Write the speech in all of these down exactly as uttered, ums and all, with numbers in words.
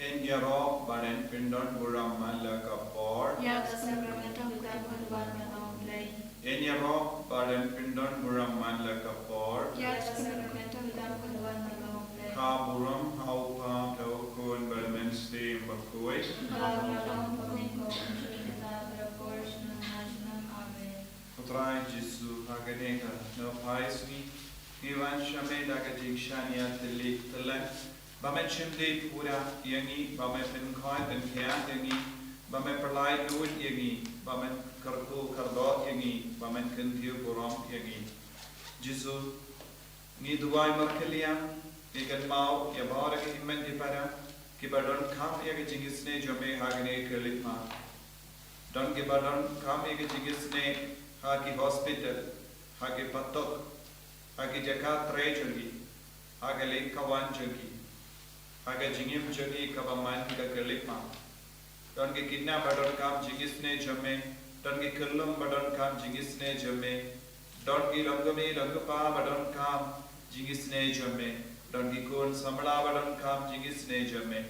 Yn ïaroh ba yn pyndon burom man la ka por. Ïa ka sakramen jong ka jingwan u Blei. Yn ïaroh ba yn pyndon burom man la ka por. Ïa ka sakramen jong ka jingwan u Blei. Ka burom ha u Kpa, ha u Khun bad ha u Mynsiem Bakhuid. Ka burom ha u Kpa, ha u Khun bad ha u Mynsiem Bakhuid. Amen. Ko Trai Jisu, ha kane ka nongpynim sngi ngi wan sha me da ka jingshaniah tylli tylli, ba men shim dei pura ïa ngi, ba men pynkhoi pynkhiah ïa ngi, ba men pynlait luid ïa ngi, ba men kyrkhu kyrdoh ïa ngi, ba men kyntiew burom ïa ngi. Jisu, ngi duwai markylliang, ngi kynmaw ïa baroh ki hynmen ki para kiba donkam ïa ka jingisynei jong me ha kane ka khyllipmat. Don kiba donkam ïa ka jingisynei ha ki hospital, ha ki patok, ha ki jaka trei jong ki, ha ka leit ka wan jong ki, ha ka jingim jong ki kaba man ka khyllipmat. Don ki khynnah ba donkam jingisynei jong me, don ki khyllung ba donkam jingisynei jong me, don ki longkmie longkpa ba donkam jingisynei jong me, don ki khun samla ba donkam jingisynei jong me,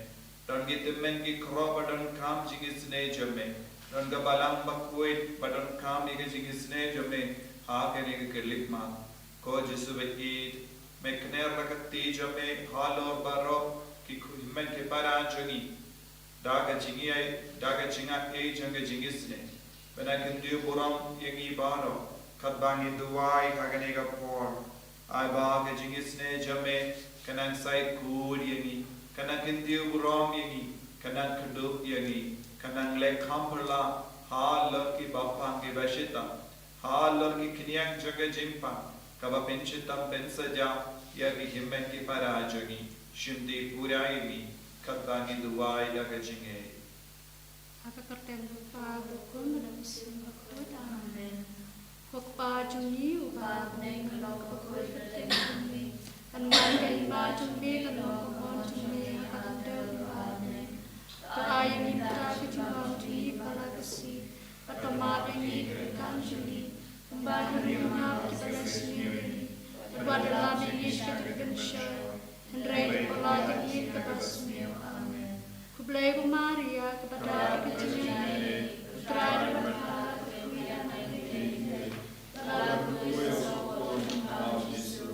don ki tymmen ki kro ba donkam jingisynei jong me, don ka balang bakhuid ba donkam ïa ka jingisynei jong me ha kane ka khyllipmat. Ko Jisu ba ïeit, me kner la ka kti jong me halor baroh ki hynmen ki para jong ngi, da ka jingïai, da ka jingaiei jong ka jingisynei, ba yn kyntiew burom ïa ngi baroh, katba ngi duwai ha kane ka por. Ai ba ka jingisynei jong me kan nang shai khuid ïa ngi, kan nang kyntiew burom ïa ngi, kan nang kdup ïa ngi, kan nang leh kham pyrshah halor kiba pang kiba shitom, halor ki khñiang jong ka jingpang, kaba pynshitom pynshitom ïa ki hynmen ki para jong ngi. Shim dei pura ïa ngi, katba ngi duwai da ka jingaiei. Ha ka kyrteng u Kpa, u Khun bad u Mynsiem Bakhuid. Amen. Ko Kpa jong ngi uba ha bneng, ka long ka kyrteng jong me. Kan wan ka hima jong me, kan long ka mon jong me ha ka khyndew jong me. To ai ïa ngi mynta ka jingbam jong ngi ba la ka sngi. Bad to map ïa ngi ki kam jong ngi, kumba ngi map ïa kiba la sniew ïa ngi. Bad wat lam ïa ngi sha ka jingpynshoi, hynrei to pyllait ïa ngi na kaba sniew. Amen. Khublei ko Maria, kaba don ka jingaiei, u Trai u don bad pha, bad pha ka dei na ki khynnah, bad pha ka dei u san u kynhun jong pha u Jisu.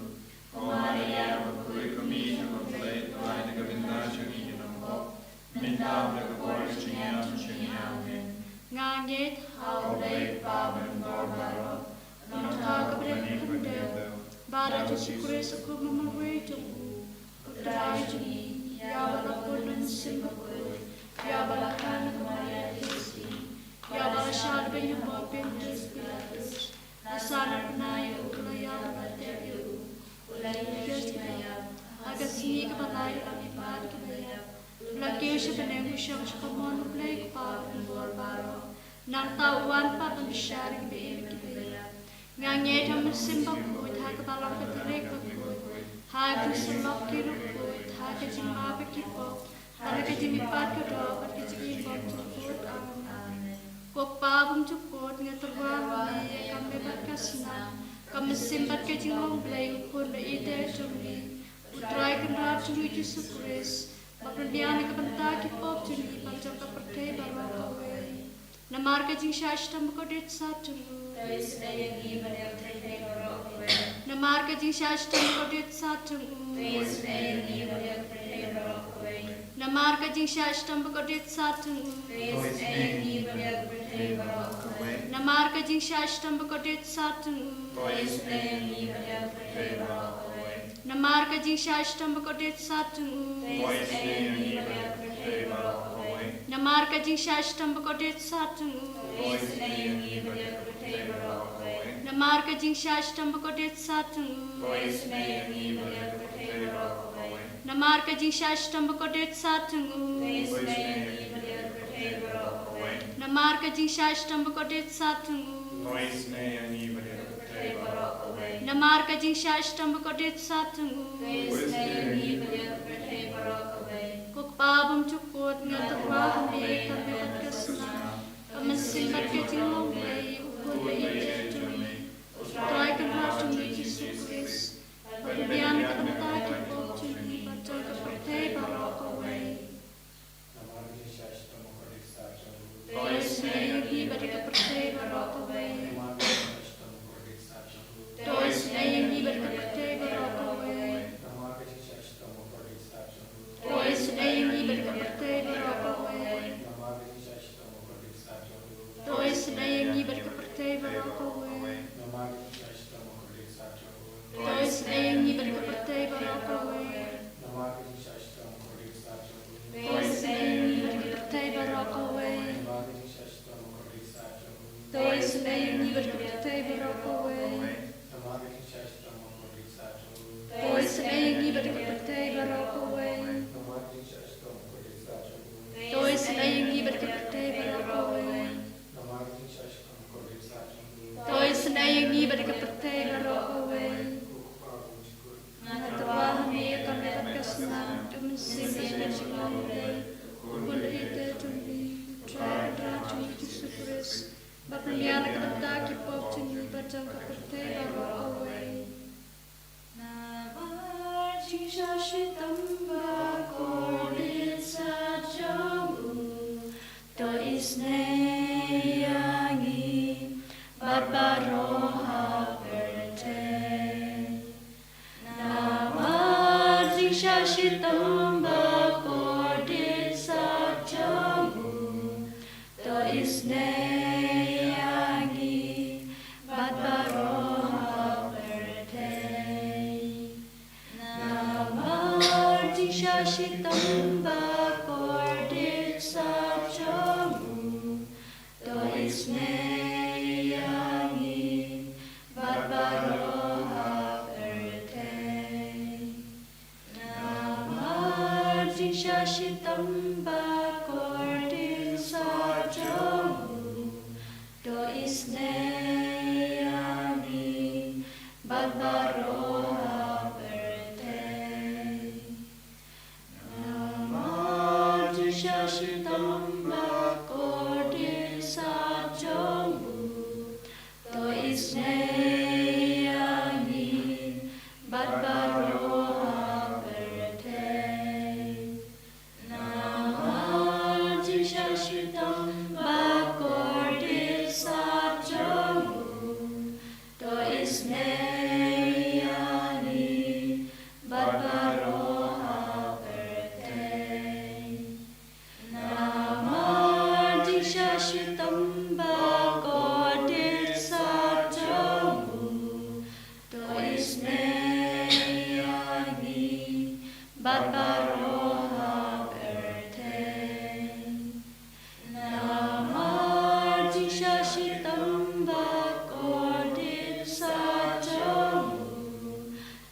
Ko Maria, ko kmie jong u Blei, to duwai na ka bynta jong ngi ki nongpop, mynta bad ha ka por ka jingïap jong ngi. Amen. Nga ngeit ha U Blei Kpa Uba Donbor Baroh, Nongthaw ka bneng bad ka khyndew, bad ha U Jisu Khrist u Khun marwei jong u, U Trai jong ngi, ïa uba la bun da U Mynsiem Bakhuid, ïa uba la kha na ka Maria Theisotti, ïa uba la shah da ka beiñ ha Pontius Pilatus, la sah na ka bnai, u la ïap, u la tep ïa u, u la ïaid sha ki ba ïap, ha ka sngi kaba lai u la mihpat na ki ba ïap, u la kiew sha bneng, u shong sha ka mon U Blei Kpa Uba Donbor Baroh. Nangta u wan pat ban bishar ïa ki ba im bad ki ba ïap. Nga ngeit ha U Mynsiem Bakhuid, ha kaba long ka Trinit bakhuid, ha ka Jisu Khrist u Bakhuid, ha ka jingma ba ki pop, ha ka jingmihpat ka doh, bad ka jingim bymjukut. Amen. Ko Kpa bymjukut, nga tyrwa ha me ïa ka met bad ka snam, ka mynsiem bad ka jinglong Blei, U Khun ba ïeit jong me, U Trai Kynrad jong ngi U Jisu Khrist, ba pynbiang na ka bynta ki pop jong ngi bad jong ka pyrthei baroh kawei. Namar ka jingshah shitom bakordit sat jong u. To isynei ïa ngi bad ïa ka pyrthei baroh kawei. Namar ka jingshah shitom bakordit sat jong u. To isynei ïa ngi bad ïa ka pyrthei baroh kawei. Namar ka jingshah shitom bakordit sat jong u. To isynei ïa ngi bad ïa ka pyrthei baroh kawei. Namar ka jingshah shitom bakordit sat jong u. To isynei ïa ngi bad ïa ka pyrthei baroh kawei. Namar ka jingshah shitom bakordit sat jong u. To isynei ïa ngi bad ïa ka pyrthei baroh kawei. Namar ka jingshah shitom bakordit sat jong u. To isynei ïa ngi bad ïa ka pyrthei baroh kawei. Namar ka jingshah shitom bakordit sat jong u. To isynei ïa ngi bad ïa ka pyrthei baroh kawei. Namar ka jingshah shitom bakordit sat jong u. To isynei ïa ngi bad ïa ka pyrthei baroh kawei. Namar ka jingshah shitom bakordit sat jong u. To isynei ïa ngi bad ïa ka pyrthei baroh kawei. Namar ka jingshah shitom bakordit sat jong u. To isynei ïa ngi bad ïa ka pyrthei baroh kawei. Ko Kpa bymjukut, nga tyrwa ha me ïa ka met bad ka snam, ka mynsiem bad ka jinglong Blei, U Khun ba ïeit jong me, U Trai Kynrad jong ngi U Jisu Khrist, ba pynbiang na ka bynta ki pop jong ngi bad jong ka Tang ba kordit sat jong u, to isynei ïa ngi bad baroh ha pyrthei. Namar jingshah shitom ba kordit sat jong u, to isynei ïa ngi bad baroh ha pyrthei. Namar jingshah shitom ba kordit sat jong u, to isynei ïa ngi bad baroh ha pyrthei. Namar jingshah shitom ba kordit sat jong u, to isynei ïa ngi bad baroh ha pyrthei. Namar jingshah shitom ba kordit sat jong u, to isynei ïa ngi bad baroh ha pyrthei. Namar jingshah shitom ba kordit sat jong u, to isynei ïa ngi bad baroh ha pyrthei. Namar jingshah shitom ba kordit sat jong u,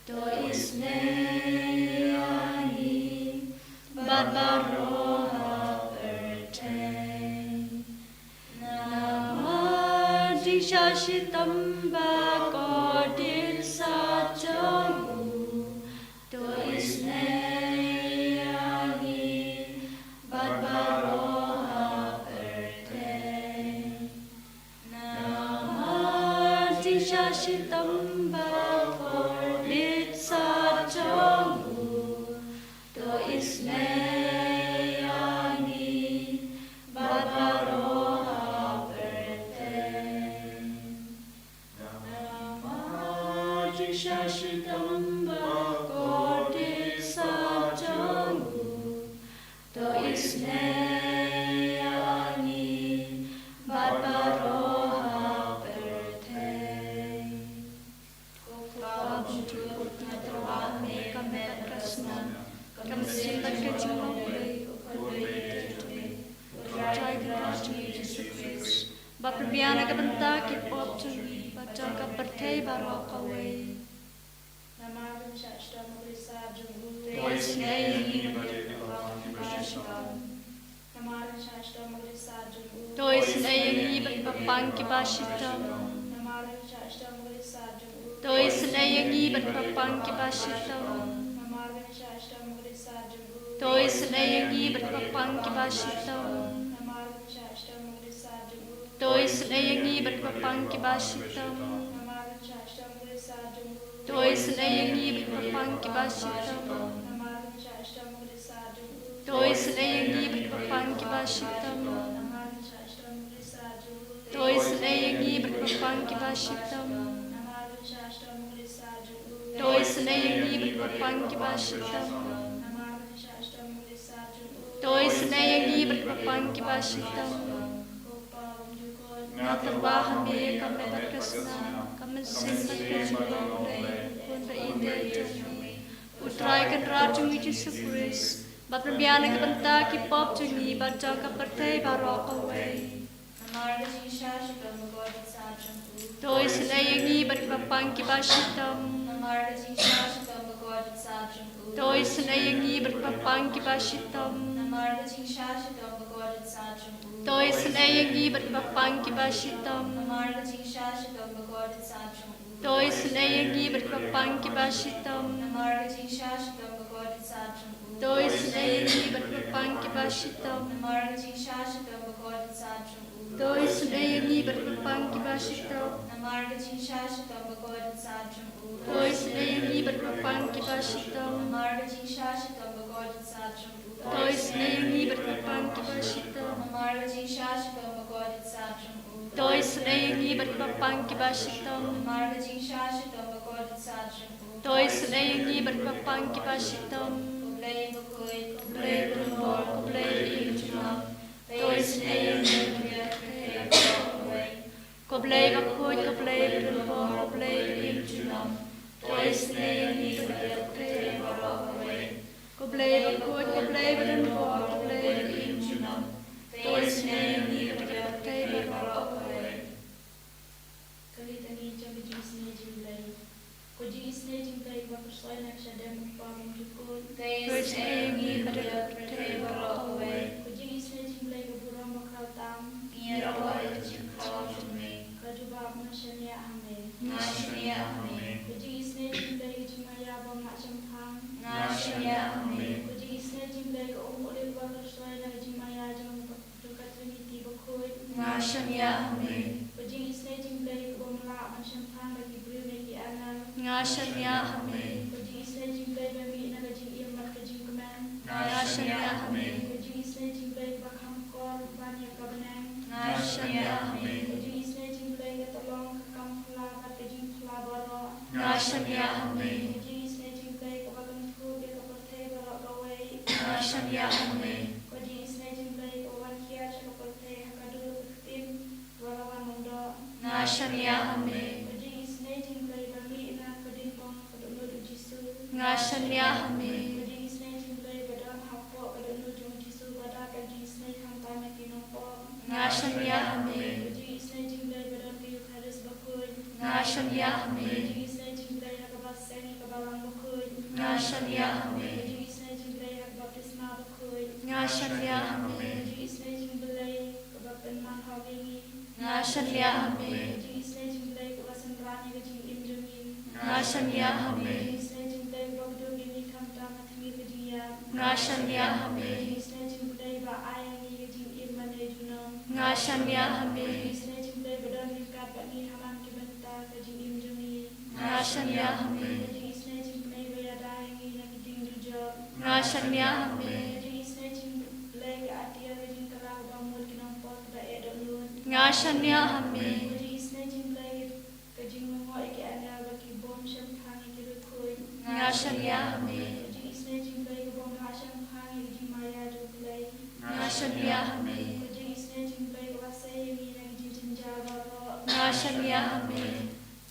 to isynei ïa ngi bad baroh ha pyrthei. Namar jingshah shitom ba kordit sat jong u, to isynei ïa ngi bad baroh ha pyrthei. Namar jingshah shitom ba kordit sat jong u, to isynei ïa ngi bad baroh ha pyrthei. Namar jingshah shitom ba kordit sat jong u, to isynei ïa ngi bad baroh ha pyrthei. Ko Pa bymjukut, nga tyrwa ha me ka met bad ka snam, ka mynsiem bad ka jinglong U Blei, U Khun U Blei, U Trai Kynrad jong ngi Jisu Khrist, ba pynbiang na ka bynta ki pop jong ngi bad jong ka pyrthei baroh kawei. Namar ka jingshah shitom bakordit sat jong u, to isynei ïa ngi bad ki pop jong ngi. Namar ka jingshah shitom bakordit sat jong u, to isynei ïa ngi bad ki pop jong ngi. To isynei ïa ngi bad ki pop jong ngi. Namar ka jingshah shitom bakordit sat jong u, to isynei ïa ngi bad ki pop jong ngi. Namar ka jingshah shitom bakordit sat jong u, to isynei ïa ngi bad ki pop jong ngi. Namar ka jingshah shitom bakordit sat jong u, to isynei ïa ngi bad ki pop jong ngi. Namar ka jingshah shitom bakordit sat jong u, to isynei ïa ngi bad ki pop jong ngi. Namar ka jingshah shitom bakordit sat jong u, to isynei ïa ngi bad ki pop jong ngi. Namar ka jingshah shitom bakordit sat jong u, to isynei ïa ngi bad ki pop jong ngi. Namar ka jingshah shitom bakordit sat jong u, to isynei ïa ngi bad ki pop jong ngi. Ko Pa bymjukut, nga tyrwa ha me ka met bad ka snam, ka mynsiem bad ka jinglong U Blei, U Khun U Blei jong ngi, U Trai Kynrad jong ngi Jisu Khrist, ba pynbiang na ka bynta ki pop jong ngi bad jong ka pyrthei baroh kawei. Namar ka jingshah shitom bakordit sat jong u, to isynei ïa ngi bad ki pop jong ngi. Namar ka jingshah shitom bakordit sat jong u, to isynei ïa ngi bad ki pop jong ngi. Namar ka jingshah shitom bakordit sat jong u, to isynei ïa ngi bad ki pop jong ngi. Namar ka jingshah shitom bakordit sat jong u, to isynei ïa ngi bad ki pop jong ngi. Namar ka jingshah shitom bakordit sat jong u, to isynei ïa ngi bad ki pop jong ngi. Namar ka jingshah shitom bakordit sat jong u, to isynei ïa ngi bad ki pop jong ngi. Namar ka jingshah shitom bakordit sat jong u, to isynei ïa ngi bad ki pop jong ngi. Namar ka jingshah shitom bakordit sat jong u, to isynei ïa ngi bad ki pop jong ngi. Namar ka jingshah shitom bakordit sat jong u, to isynei ïa ngi bad ki pop jong ngi. Namar ka jingshah shitom bakordit sat jong u, to isynei ïa ngi bad ki pop jong ngi. U Blei Khuid ko Blei ba don bor, ko Blei ba im junom. To isynei ïa ngi bad ïa ka pyrthei baroh kawei. Ka litangi jong ka jingisynei jong U Blei. Ko jingisynei jong U Blei kaba pyrshoi na ka shadem U Kpa Bymjukut. To isynei ïa ngi bad ïa ka pyrthei baroh kawei. Ko jingisynei jong U Blei ka burom bakhraw tam. Ngi ïaroh ïa ka jingkhraw jong me. Ka jubab: Nga shaniah ha me. Nga shaniah ha me. Ko jingisynei jong U Blei ka jingmaïa bym lah shemphang. Nga shaniah ha me. Ko jingisynei jong U Blei ka um olib ba pyrshoi na ka jingmaïa jong ka Trinity bakhuid. Nga shaniah ha me. Ko jingisynei jong U Blei ka bym lah ban shemphang da ki briew ne ki angel. Nga shaniah ha me. Ko jingisynei jong U Blei ba mih na ka jingim bad ka jingkmen. Nga shaniah ha me. Ko jingisynei jong U Blei kaba kham kor ban ïa ka bneng. Nga shaniah ha me. Ko jingisynei jong U Blei ka tyllong ka kam phylla bad ka jingphylla baroh. Nga shaniah ha me. Ko jingisynei jong U Blei kaba kynthup ïa ka pyrthei baroh kawei. Nga shaniah ha me. Ko jingisynei jong U Blei kaba wan hiar sha ka pyrthei ha ka dur ka ktien kaba la wan long doh. Nga shaniah ha me. Ko jingisynei jong U Blei ba mih na ka diengphna ka dohnud U Jisu. Nga shaniah ha me. Ko jingisynei jong U Blei ba don hapoh ka dohnud jong U Jisu ba dap ka jingisynei khamtam ïa ki nongpop. Nga shaniah ha me. Ko jingisynei jong U Blei ba don ka Eukharist bakhuid. Nga shaniah ha me. Ko jingisynei jong U Blei ha kaba seng ïa ka balang bakhuid. Nga shaniah ha me. Ko jingisynei jong U Blei ha ka baptisma bakhuid. Nga shaniah ha me. Ko jingisynei jong U Blei kaba pynman hok ïa ngi. Nga shaniah ha me. Ko jingisynei jong U Blei kaba synran ïa ka jingim jong ngi. Nga shaniah ha me. Ko jingisynei jong U Blei kaba kdup ïa ngi khamtam ha tmier ka jingïap. Nga shaniah ha me. Ko jingisynei jong U Blei ba ai ïa ngi ka jingim ban ïa junom. Nga shaniah ha me. Ko jingisynei jong U Blei ba don ryngkat bad ngi ha man ki bynta ka jingim jong ngi. Nga shaniah ha me. Ko jingisynei jong U Blei ba ïada ïa ngi na ki jingdujok. Nga shaniah ha me. Ko jingisynei jong U Blei ka atiar ka jingkylla kaba mut ki nongpop kiba eh dohnud. Nga shaniah ha me. Ko jingisynei jong U Blei ka jinglyngngoh ïa ki angel bad ki bym shemphang ïa ki riewkhuid. Nga shaniah ha me. Ko jingisynei jong U Blei ka bym lah shemphang ïa ka jingmaïa jong U Blei. Nga shaniah ha me. Ko jingisynei jong U Blei kaba sei ïa ngi na ki jingjynjar baroh. Nga shaniah ha me.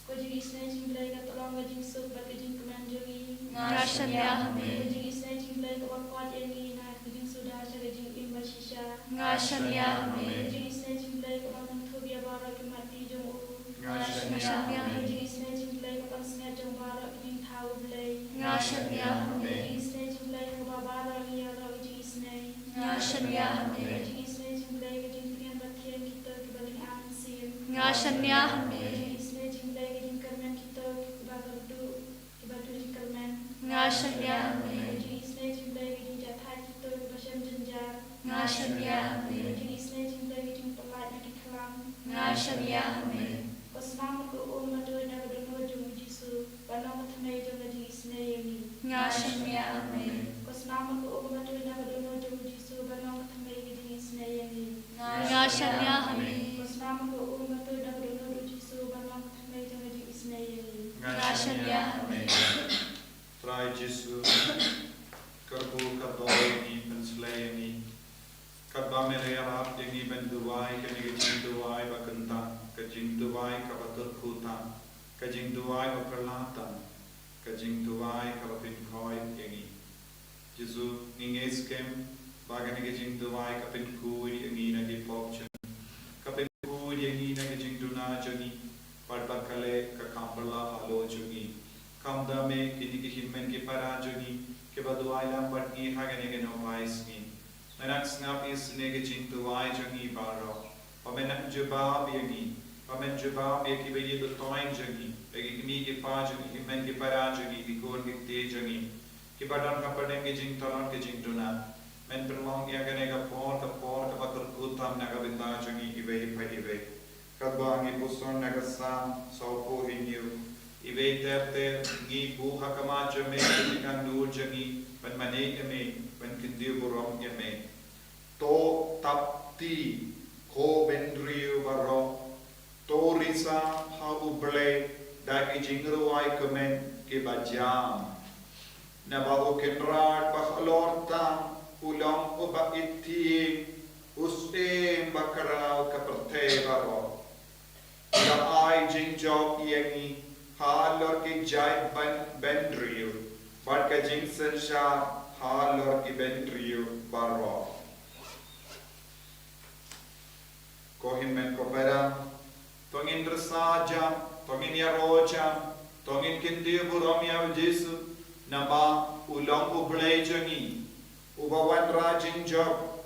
Ko jingisynei jong U Blei ka tyllong ka jingsuk bad ka jingkmen jong ngi. Nga shaniah ha me. Ko jingisynei jong U Blei kaba kot ïa ngi na ka jingsuda sha ka jingim bashisha. Nga shaniah ha me. Ko jingisynei jong U Blei kaba kynthup ïa baroh ki matti jong u. Nga shaniah ha me. Ko jingisynei jong U Blei ka pansngiat jong baroh ki jingthaw U Blei. Nga shaniah ha me. Ko jingisynei jong U Blei ha kaba baroh ngi ïaroh ka jingisynei. Nga shaniah ha me. Ko jingisynei jong U Blei ka jingpynïaid bteng kito kiba lynga mynsiem. Nga shaniah ha me. Ko jingisynei jong U Blei ka jingkyrmen kito kiba kyrduh, kiba duh jingkyrmen. Nga shaniah ha me. Ko jingisynei jong U Blei ka jingjahthait kito kiba shem jynjar. Nga shaniah ha me. Ko jingisynei jong U Blei ka jingpyllait na ki khlam. Nga shaniah ha me. Ko snam bad ko um ba tuid na ka dohnud jong U Jisu ban long ka thymmei jong ka jingisynei ïa ngi. Nga shaniah ha me. Ko snam bad ko um ba tuid na ka dohnud jong U Jisu ban long ka thymmei ka jingisynei ïa ngi. Nga shaniah ha me. Ko snam bad ko um ba tuid na ka dohnud U Jisu ban long ka thymmei jong ka jingisynei ïa ngi. Nga shaniah ha me. Trai Jisu, kyrkhu kyrdoh ïa ngi, pynshlei ïa ngi. Katba me la ïarap ïa ngi ban duwai kane ka jingduwai ba kynta, ka jingduwai kaba kyrkhu tam, ka jingduwai ba phylla tam, ka jingduwai kaba pynkhuid ïa ngi. Jisu, ngi ngeit skhem ba kane ka jingduwai ka pynkhuid ïa ngi na ki pop jong ngi, ka pynkhuid ïa ngi na ka jingduna jong ngi, bad ba ka leh ka kam phylla halor jong ngi. Kumta me, kine ki hynmen ki para jong ngi kiba duwai lang bad ngi ha kane ka nongpai sngi, men nang sngap isynei ka jingduwai jong ngi baroh. Ba men nang jubab ïa ngi, ba men jubab ïa kiba ïeit ba toiñ jong ngi, ïa ki kmie ki kpa jong ngi, ki hynmen ki para jong ngi, ki khun ki kti jong ngi, kiba don hapdeng ka jingtlot ka jingduna. Men pynlong ïa kane ka por, ka por kaba kyrkhu tam na ka bynta jong ngi iwei pa iwei. Katba ngi puson na ka Salm sawphew hynñiew, iwei ter ter, ngi buh ha khmat jong me ka jingangnud jong ngi, ban mane ïa me, ban kyntiew burom ïa me. To tap kti, ko bynriew baroh, to risa ha U Blei da ki jingrwai kmen kiba jam. Naba U Kynrad bahalor tam u long uba ithieng, u syiem ba khraw ka pyrthei baroh. U la ai jingjop ïa ngi halor ki jaid byn, bynriew, bad ka jingsynshar halor ki bynriew baroh. Ko hynmen ko para, to ngin rsa jam, to ngin ïaroh jam, to ngin kyntiew burom ïa u Jisu, namar u long u Blei jong ngi, uba wanrah jingjop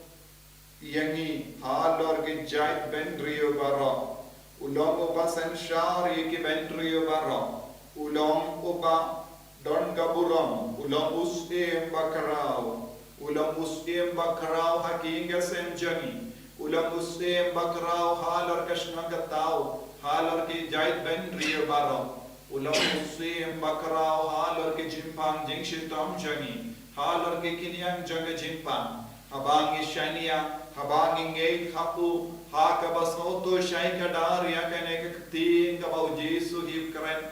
ïa ngi halor ki jait bynriew baroh. U long uba synshar ïa ki bynriew baroh. U long uba don ka burom. U long u Syiem Bakhraw. U long u Syiem Bakhraw ha ki ïing ki sem jong ngi. U long u Syiem Bakhraw halor ka shnong ka thaw, halor ki jait bynriew baroh. U long u Syiem Bakhraw halor ki jingpang jingshitom jong ngi, halor ki khñiang jong ka jingpang. Haba ngi shaniah, haba ngi ngeit ha u, ha kaba sngewthuh shai kdar ïa kane ka ktien kaba u Jisu u kren,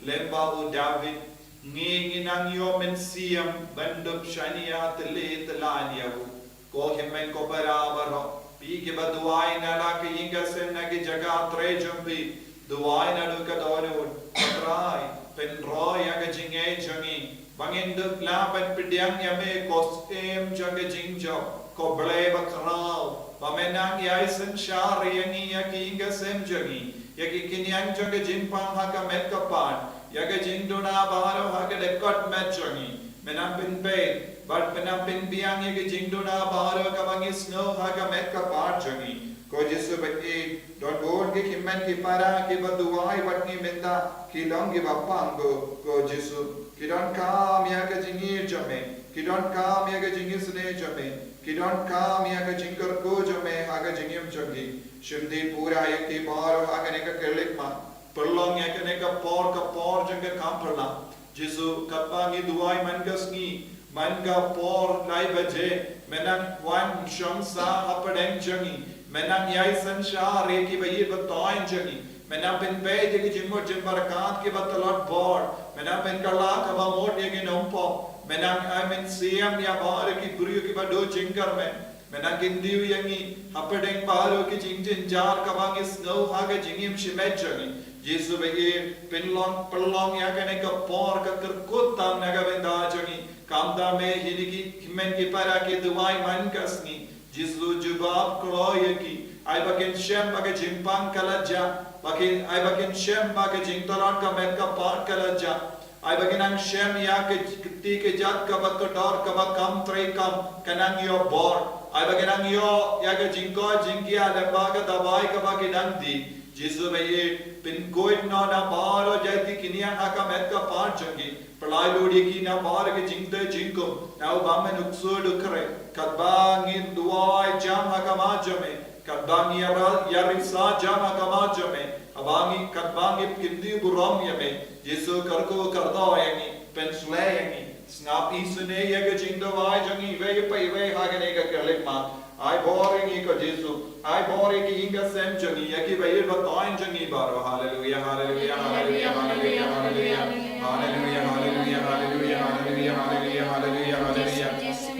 lem bad u David, ngi, ngi nang ïoh mynsiem ban dup shaniah tylli tyllan ïa u. Ko hynmen ko para baroh, phi kiba duwai na la ka ïing ka sem, na ki jaka trei jong phi, duwai naduh ka dohnud, Ko Trai, pynroi ïa ka jingngeit jong ngi, ba ngin dup lah ban pdiang ïa me, ko Syiem jong ka jingjop, ko Blei bakhraw, ba me nang ïai synshar ïa ngi, ïa ki ïing ki sem jong ngi, ïa ki khñiang jong ka jingpang ha ka met ka phad, ïa ka jingduna baroh ha ka dkhot met jong ngi. Me nang pynpeit bad me nang pynbiang ïa ka jingduna baroh kaba ngi sngew ha ka met ka phad jong ngi. Ko Jisu baieit, don bun ki hynmen ki para kiba duwai bad ngi mynta, ki long kiba pang, ko, ko Jisu. Ki donkam ïa ka jingïeit jong me, ki donkam ïa ka jingisynei jong me, ki donkam ïa ka jingkyrkhu jong me ha ka jingim jong ki. Shim pura ïa ki baroh ha kane ka khyllipmat. Pynlong ïa kane ka por ka por jong ka kam phylla. Jisu, katba ngi duwai man ka sngi, man ka por lai baje, me nang wan shong sah hapdeng jong ngi, me nang ïai synshar ïa kiba ïeit ba thoiñ jong ngi, me nang pynpeit ïa ki jingmut jingpyrkhat kiba tlot bor, me nang pynkylla kaba mut ïa ki nongpop, me nang ai mynsiem ïa baroh ki briew kiba duh jingkyrmen. Me nang kyntiew ïa ngi hapdeng baroh ki jingjynjar kaba ngi sngew ha ka jingim shimet jong ngi. Jisu baieit, pynlong, pynlong ïa kane ka por ka kyrkhu tam na ka bynta jong ngi. Khamtam me hi ne ki hynmen ki para ki duwai man ka sngi. Jisu jubab kloi ïa ki. Ai ba kin shem ba ka jingpang ka la jah. Ba kin, ai ba kin shem ba ka jingtlot ka met ka phad ka la jah. Ai ba kin nang shem ïa ka kti ka jait kaba kordor kaba kam treikam ka nang ïoh bor. Ai ba kin nang ïoh ïa ka jingkoit jingkhiah lyngba ka dawai kaba ki dang die. Jisu baieit, pynkoit noh na baroh jait ki khñiang ha ka met ka phad jong ki. Pynlait lut ïa ki na baroh ki jingteh jingkhum, na u bym nuksa u khreh. Katba ngi duwai jam ha khmat jong me, katba ngi ïa, ïa risa jam ha khmat jong me, haba ngi, katba ngi kyntiew burom ïa me, Jisu kyrkhu kyrdoh ïa ngi, pynshlei ïa ngi. Sngap isynei ïa ka jingduwai jong ngi iwei pa iwei ha kane ka khyllipmat. Ai bor ïa ngi ko Jisu, ai bor ïa ki ïing ki sem jong ngi, ïa kiba ïeit ba thoiñ jong ngi baroh. Haleluia, haleluia, haleluia, haleluia, haleluia. Haleluia, haleluia, haleluia, haleluia, haleluia, haleluia.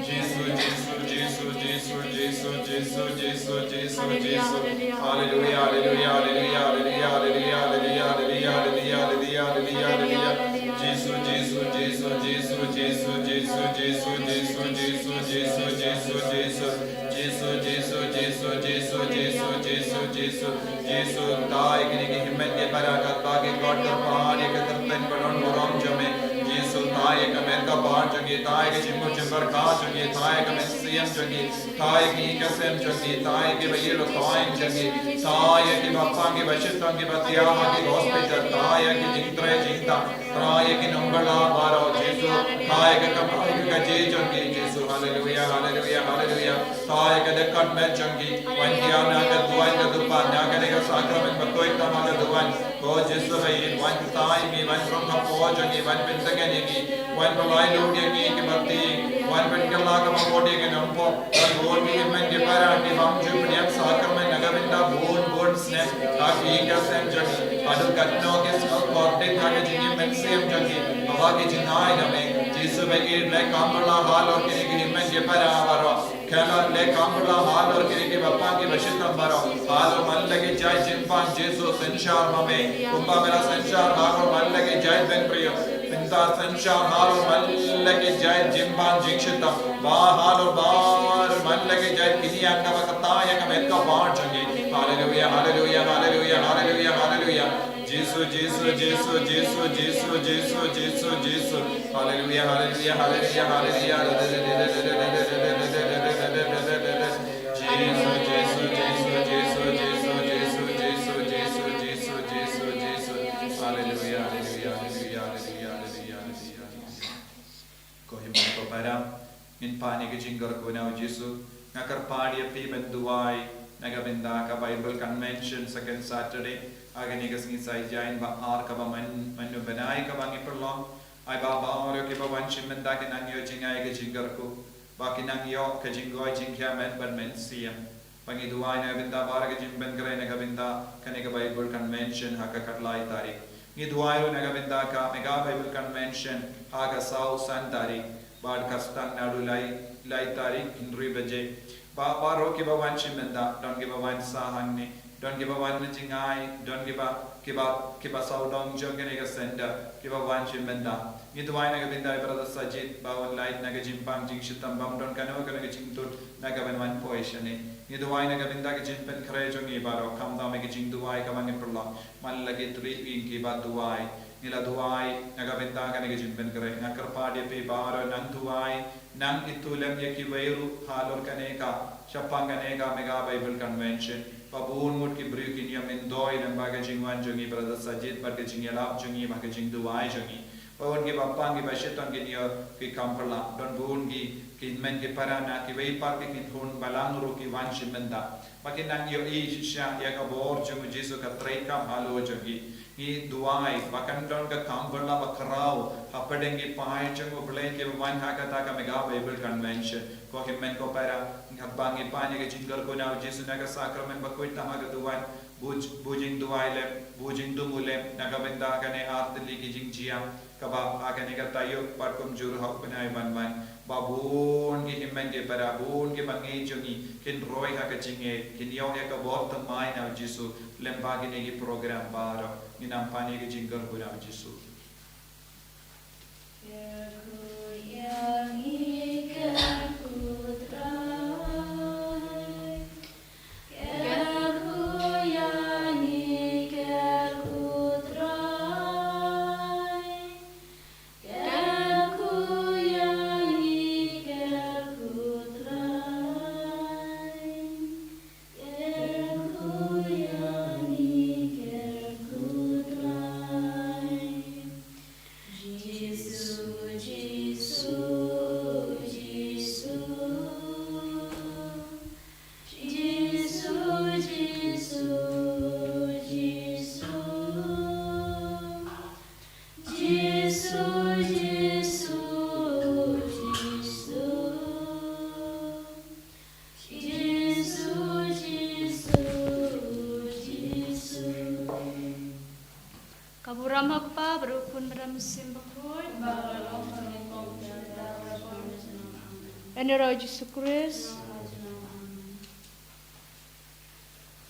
Jisu, Jisu, Jisu, Jisu, Jisu, Jisu, Jisu, Jisu, Jisu. Haleluia, haleluia, haleluia, haleluia, haleluia, haleluia, haleluia, haleluia, haleluia. Jisu, Jisu, Jisu, Jisu, Jisu, Jisu, Jisu, Jisu, Jisu, Jisu, Jisu, Jisu. Jisu, Jisu, Jisu, Jisu, Jisu, Jisu, Jisu. Jisu, thaw ïa kine ki hynmen ki para katba ki kot kyrpad ïa ka kyrteng ba don burom jong me. Jisu, thaw ïa ka met ka phad jong ki, thaw ïa ka jingmut jingpyrkhat jong ki, thaw ïa ka mynsiem jong ki, thaw ïa ki ïing ki sem jong ki, thaw ïa kiba ïeit ba thoiñ jong ki, thaw ïa kiba pang kiba shitom kiba thiah ha ki hospital, thaw ïa ki jingtrei jingtah, thaw ïa ki nongbylla baroh, Jisu, thaw ïa ka kamai ka kajih jong ki, Jisu, haleluia, haleluia, haleluia. Thaw ïa ka dkhot met jong ki, wan ïa na ka duwan ka dupan, na kane ka sakramen ba koit tam ha ka duwan. Ko Jisu baieit, wan thaw ïa ngi, wan rung hapoh jong ngi, wan pyntngen ïa ngi, wan pynlait lut ïa ngi kiba tieng, wan pynkylla kaba mut ïa ki nongpop. Don bun ki hynmen ki para ki bym ju pdiang sakramen na ka bynta bun bun snem. Ha ki ïing ki sem jong ngi, haduh katno ki sngewthuh dei ha ka jingim mynsiem jong ki, haba ki jingai na me. Jisu baieit, leh kam bylla halor kine ki hynmen ki para baroh. Kane leh kam bylla halor kine kiba pang kiba shitom baroh. Halor man la ki jait jingpang Jisu synshar ma me. Kumba me la synshar halor man la ki jait bynriew. Pyn, Sa synshar halor man la ki jait jingpang jingshitom. Ba halor bar man la ki jait kine ïa kaba kata ïa ka met ka bar jong ngi. Haleluya, haleluya, haleluya, haleluya, haleluya. Jisu, Jisu, Jisu, Jisu, Jisu, Jisu, Jisu, Jisu. Haleluya, haleluya, haleluya, haleluya. Jisu, Jisu, Jisu, Jisu, Jisu, Jisu, Jisu, Jisu, Jisu, Jisu, Jisu. Haleluya, haleluya, haleluya, haleluya, haleluya, haleluya. Ko hynmen ko para, ngin pan ïa ka jingkyrkhu na u Jisu. Nga kyrpad ïa phi ban duwai na ka bynta ka Bible Convention second Saturday ha kane ka sngi Saitjaiñ ba ar kaba man, man u bnai kaba ngi pynlong. Ai ba baroh kiba wan shim bynta kin nang ïoh jngai ïa ka jingkyrkhu, ba kin nang ïoh ka jingkoi jingkhiah met bad mynsiem. Ba ngi duwai na ka bynta baroh ka jingpynkhreh na ka bynta kane ka Bible Convention ha ka khatlai tarik. Ngi duwai ruh na ka bynta ka Mega Bible Convention ha ka saw san tarik. Bad ka start naduh lai, lai tarik hynriew baje. Ba baroh kiba wan shim bynta, don kiba wan sah hangne, don kiba wan jngai, don kiba, kiba, kiba sawdong jong kane ka center, kiba wan shim bynta. Ngi duwai na ka bynta i Brother Sajid, ba un lait na ka jingpang jingshitom, bym don kano kano ka jingtut na ka ban wan poi shane. Ngi duwai na ka bynta ka jingpynkhreh jong ngi baroh, khamtam ïa ka jingduwai kaba ngi pynlong. Man la ki three wing kiba duwai. Ngi la duwai na ka bynta kane ka jingpynkhreh. Nga kyrpad ïa phi baroh nang duwai, nang ithuh lem ïa kiwei ruh halor kane ka, shaphang kane ka Mega Bible Convention. Ba bun ngut ki briew kin ïa myntoi lem bad ka jingwan jong ngi Brother Sajid, bad ka jingïalap jong ngi, bad ka jingduwai jong ngi. Ba bun kiba pang kiba shitom kin ïa ki kam pyrshah. Don bun ki, ki hynmen ki para na kiwei pat ki kynhun balang ruh ki wan shim bynta. Ba kin nang ïohi shisha ïa ka bor jong u Jisu ka treikam halor jong ki. Ngi duwai ba kan don ka kam pyrshah ba khraw hapdeng ki paid jong u Blei kiba wan ha kata ka Mega Bible Convention. Ko hynmen ko para, ngi hap ba ngi pan ïa ka jingkyrkhu na u Jisu na ka sakramen bakhuid tam ha ka duwan. Buh, buh jingduwai lem, buh jingthmu lem na ka bynta kane artylli ki jingjia. Kaba ha kane ka taïew pat kumjuh ha u bnai ban wan, ba bun ki hynmen ki para, bun kiba ngeit jong ngi kin roi ha ka jingngeit, kin ïoh ïa ka bor thymmai na u Jisu lem bad kine ki program baroh. Ngin nang pan ïa ka jingkyrkhu na u Jisu. Kyrkhu ïa ngi, kyrkhu Trai. Kyrkhu ïa ngi, kyrkhu Trai. Kyrkhu ïa ngi, kyrkhu Trai. Kyrkhu ïa ngi, kyrkhu Trai. Jisu, Jisu, Jisu. Jisu, Jisu, Jisu. Jisu, Jisu, Jisu. Jisu, Jisu, Jisu. Ka burom ha u Kpa, bad ha u Khun, bad ha u Mynsiem Bakhuid. Ba la long ha u Jisu Khrist.